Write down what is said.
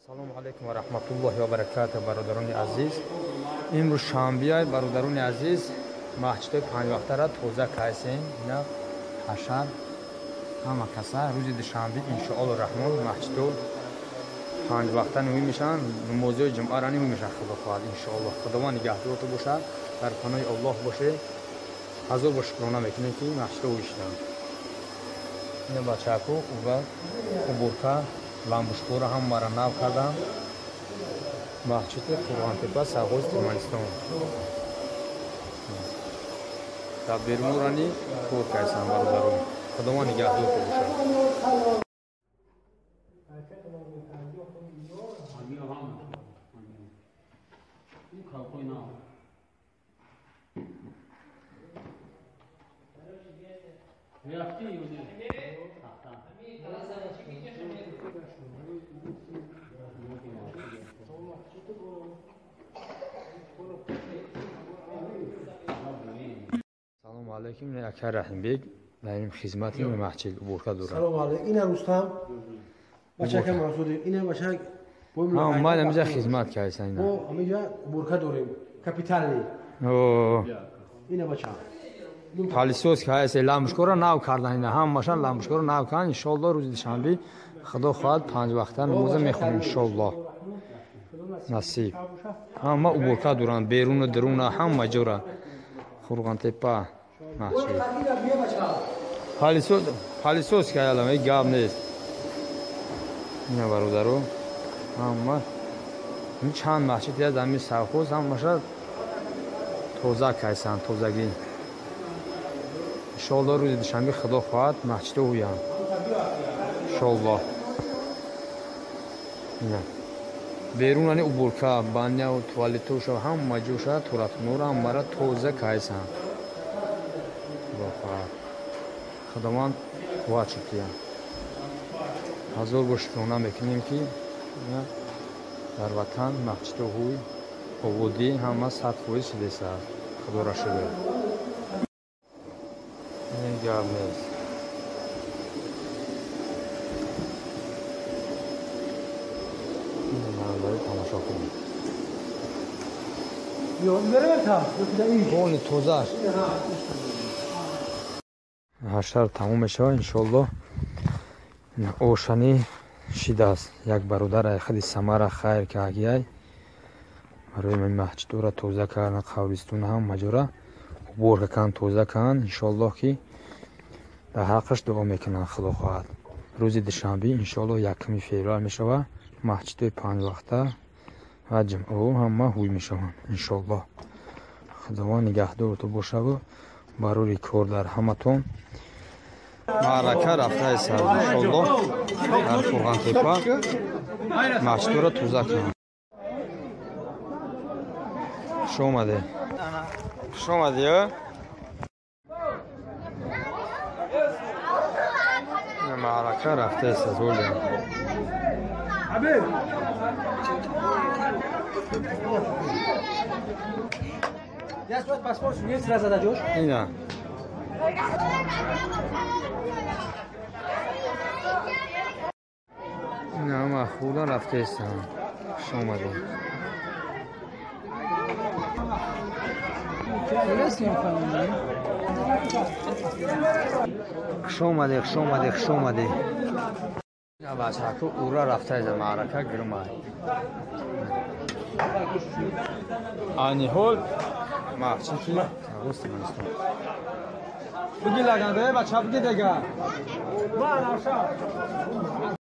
Салому алайкум ва раҳматуллоҳи ва баракатуҳ, бародарони азиз. Имрӯз шанбеай, бародарони азиз, маҳҷидҳои панҷвақтара тоза кайсем. Ина ҳашар ҳама каса рӯзи душанбе иншоаллоҳ раҳмон маҳҷидҳо панҷвақта нуҳӣ мешаванд, намозиҳои ҷумъара нуҳӣ мешаванд, худо хоҳад иншоаллоҳ. Худованд нигаҳдорто бошад, дар паноҳи Аллоҳ боше. Ҳазор бор шукрона мекунем, ки маҳҷидҳо ҳуй шуданд. Ина бачаҳако ува уборка ламбушкора ҳамаро нав кардам. Маҳҷиди Қурғонтепа, Сағози Туркманистон. Дар берунорани кор кайсам, бародарон. Худованд нигаҳдорто бошад. Салому алайкум, ака Раҳимбек, дар ин хизмати маҳҷид уборка дорам. Салому алайкум. Ина Рустам, бачака Мақсуди, ина бачак. Ма ҳамиҷа хизмат кайсан. Мо ҳамиҷа уборка дорем, капитални. Ина бача. Палисос кайсе, ламбушкора нав кардан, ина ҳамашан ламбушкора нав кардан. Иншоаллоҳ рӯзи душанбе худо хоҳад панҷ вақта намоза мехонем иншоаллоҳ. Насиб. Ҳама уборка доранд, беруну дуруна ҳама ҷора. Қурғонтепа маҳҷид. Палисос, палисос каялам, ҳеҷ гап нест. Ина бародаро, ҳама чанд маҳҷид аст ҳамин совхоз, ҳамаша тоза кайсан, тозагӣ. Иншоаллоҳ рӯзи душанбе худо хоҳад маҳҷидҳо ҳуянд. Иншоаллоҳ. Ина берунани уборка, баня, туалетоша, ҳама ҷоша, туратнора ҳамаро тоза кайсан. Худо хоҳад. Худованд қувват шукрия. Ҳазор бор шукрона мекунем, ки дар ватан маҳҷидҳо ҳуй, ободӣ ҳама 100% шудааст. Худоро шукр. Ин гап нест. Тамошо кунед. Полни тозааш. Ҳашар тамом мешавад иншоаллоҳ. Ошани шидааст. Як бародар худи Самара хайр каагияй. Барои маҳҷидҳоро тоза кардан, қабристона ҳама ҷора уборка кан, тоза кан. Иншоаллоҳ ки дар ҳаққаш дуо мекунанд, худо хоҳад. Рӯзи душанбе иншоаллоҳ 1 феврал мешавад. Маҳҷидҳои панҷвақта ва ҷумъаҳо ҳама ҳуй мешаванд иншоаллоҳ. Худованд нигаҳдорто бошаву барори кор дар ҳаматон. Маърака рафтааст иншоаллоҳ дар Қурғонтепа маҳҷидҳоро тоза кунанд. Хуш омадед. Хуш омадӣ? Маърака рафтааст аз ҳоле. Ина. Ина ҳама хӯрдан рафтаистанд. Хуш омадед. Хуш омадед, хуш омадед, хуш омадед. Бачаҳако ура рафтаист маърака гирмай. Айни ҳол маҳҷиди Сағоз Туркманистон. Буги лаганда, бача, буги дега.